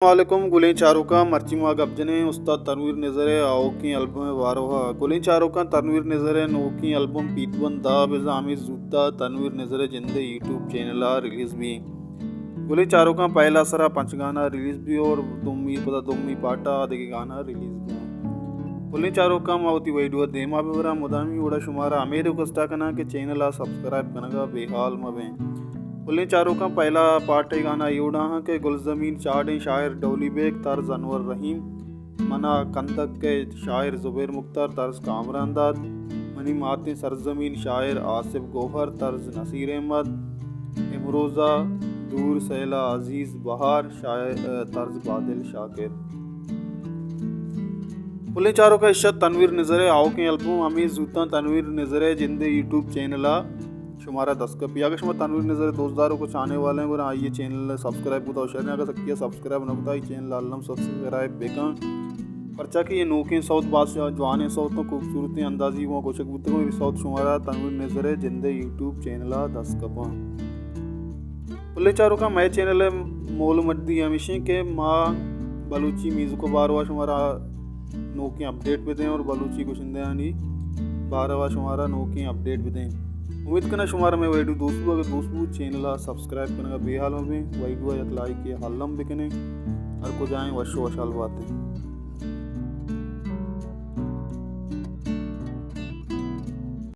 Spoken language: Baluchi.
السلام علیکم گلیں چاروکاں، مرچی ما گپ جنیں استاد تنویر نذر ءِ آؤکیں البم ءِ باروا۔ گلیں چاروکاں، تنویر نذر ءِ نوکیں البم پیت بند دہ بزاں ہمے زوتا تنویر نذر ءِ جند ءِ یوٹیوب چینل ءَ ریلیز بی۔ گلیں چاروکاں، پہلا سرا پنچ گانا ریلیز بی اور دومی، پدا دومی پارٹ ءَ دگہ گانا ریلیز بی۔ گلیں چاروکاں، ما وتی ویڈیو ءَ دیما ببراں، مدامی وڑا شمارا ہمے ریکویسٹ ءَ کناں کہ چینل ءَ سبسکرائب کنگا بے حال مبیں۔ گلیں چاروکاں، پہلا پارٹ ءِ گانا اے وڑا ہاں کہ گلزمین چاڑیں شاعر ڈولی بیگ طرز انور رحیم، منا کندک ءِ شاعر زبیر مختار طرز کامران داد، منی ماتیں سرزمین شاعر آصف گوہر طرز نصیر احمد، امروزہ دور سیلا عزیز بہار شاعر طرز بادل شاکر۔ گلیں چاروکاں، اشت تنویر نذر ءِ آؤکیں البم، ہمے زوتاں تنویر نذر ءِ جند ءِ یوٹیوب چینل ءَ شمارا دست کپی۔ اگہ شما تنویر نذر ءِ دوست داروک و چاہنے والے گڑا آئی ءِ چینل ءَ سبسکرائب کتا و شیئر، اگہ سکیا سبسکرائب نہ کتا، آئی چینل ءَ الم سبسکرائب بکن، پرچا کہ اے نوکیں سوت، باز جوانیں سوت و خوبصورتیں اندازی گوں گوشگ بوتگ، اے سوت شمارا تنویر نذر ءِ جند ءِ یوٹیوب چینل ءَ دست کپاں۔ گلیں چاروکاں، مئے چینل ءِ مول مردی ہمیشیں کہ ما بلوچی میوزک ءِ باروا شمارا نوکیں اپڈیٹ بدیں اور بلوچی گشندہانی باروا شمارا نوکیں اپڈیٹ بدیں۔ امید کناں شمارا مئے ویڈیو دوست بو، اگر دوست بو چینل ءَ سبسکرائب کنگا بے حال مبیں، ویڈیو ءَ یک لائک ءِ الم بکنیں۔ ہر کجائیں وش و وشحال باتیں۔